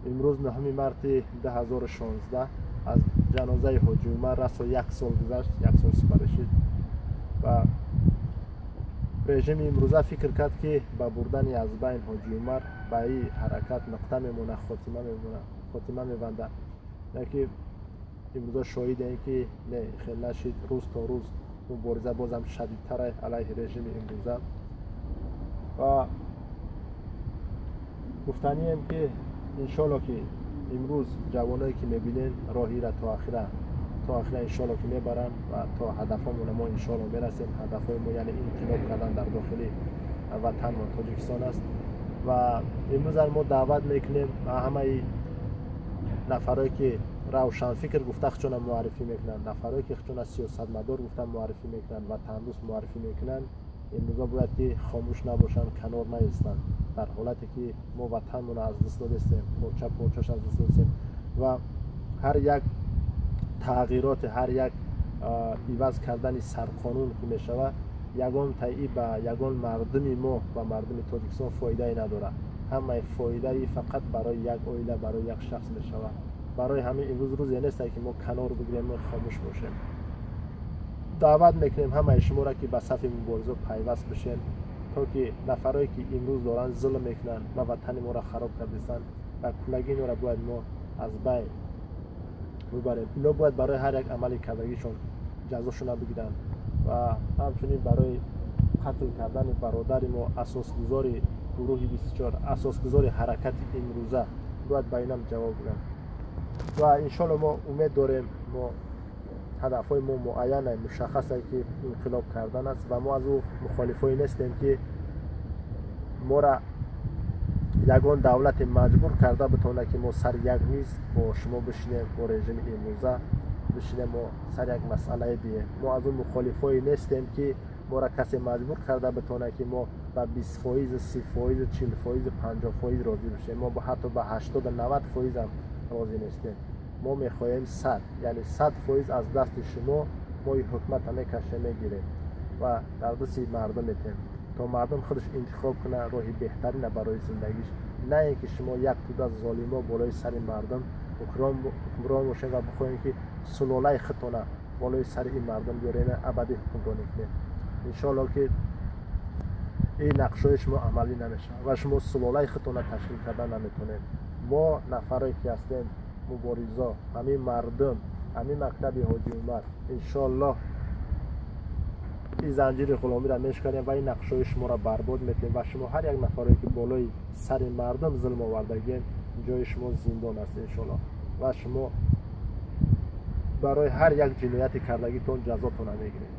Имрӯз 9 марти 2016 аз ҷанозаи Ҳоҷи Умар расо як сол гузашт, як сол сипарӣ шид ва режими имрӯза фикр кард, ки ба бурдани аз байн Ҳоҷи Умар ба ин ҳаракат нуқта мемона, хотима мемона, хотима мебандад. Лекин имрӯза шоҳидем, ки не, хел нашид. Рӯз то рӯз мубориза бозам шадидтар алайҳи режими имрӯза ва гуфтанием, ки иншолло, ки имрӯз ҷавоное, ки мебинен, роҳира то ахира иншолло, ки мебаранд ва то ҳадафҳомона мо иншолло мерасем. Ҳадафҳои мо, яъне инқилоб кардан дар дохили ватанмон Тоҷикистон аст. Ва имрӯзам мо даъват мекунем ҳамаи нафарое, ки равшанфикр гуфта худшона муаррифӣ мекунанд, нафарое, ки худшона сиёсатмадор гуфта муаррифӣ мекунанд, ватандӯст муаррифӣ мекунанд, имрӯза бояд ки хомӯш набошанд, канор наистанд. Дар ҳолате ки мо ватанмонро аз даст додестем, порча порчаш аз даст додестем ва ҳар як тағйироти, ҳар як иваз кардани сарқонун ки мешавад, ягон таи ба ягон мардуми мо, ба мардуми Тоҷикистон фоидае надорад. Ҳамаи фоидаи фақат барои як оила, барои як шахс мешавад. Барои ҳамин имрӯз рӯзе несте, ки мо канор бигирем, хомӯш бошем. Даъват мекунем ҳамаи шуморо, ки ба сафи мубориза пайваст бишем, то ки нафарое, ки имрӯз доранд зулм мекунанд ва ватани моро хароб кардистанд, ва кулаги инора бояд мо аз байн бибарем. Ино бояд барои ҳар як амали кардагишон ҷазошона бигиранд ва ҳамчунин барои қатл кардани бародари мо, асосгузори гурӯҳи 24, асосгузори ҳаракати имрӯза, бояд ба инам ҷавоб бигиранд. Ва иншолло, мо умед дорем. Мо ҳадафҳои мо муайяне, мушаххасе, ки инқилоб кардан аст ва мо аз ӯ мухолифое нестем, ки мора ягон давлате маҷбур карда битавонад, ки мо сари як миз бо шумо бишинем, бо режими имрӯза бишинем, мо сари як масъалае бием. Мо аз он мухолифое нестем, ки мора касе маҷбур карда битавонад, ки мо ба 20%, 30%, 40%, 50% розӣ бишем. Мо ҳатто ба 80, 90%ам розӣ нестем. Мо мехоҳем 100, яъне 100% аз дасти шумо мо ин ҳукумата мекашем, мегирем ва дар дасти мардум метем, то мардум худаш интихоб кунад роҳи беҳтарина барои зиндагиш, на ин ки шумо як тӯда золимо болои сари мардум ҳукмрон бошед ва бихоҳем, ки сулолаи худтона болои сари ин мардум биёрем, абадӣ ҳукмронӣ кунем. Иншоалло, ки ин нақшҳои шумо амалӣ намешавад ва шумо сулолаи худтона ташкил кардан наметавонед. Мо нафаре, ки ҳастем, муборизо, ҳамин мардум, ҳамин мактаби Ҳоҷи Умар, иншоаллоҳ, ин занҷири ғуломиро мешканем ва ин нақшҳои шуморо барбод метем. Ва шумо ҳар як нафаре, ки болои сари мардум зулм овардагиен, ҷои шумо зиндон аст, иншоаллоҳ, ва шумо барои ҳар як ҷинояти кардагитон ҷазотона мегиред.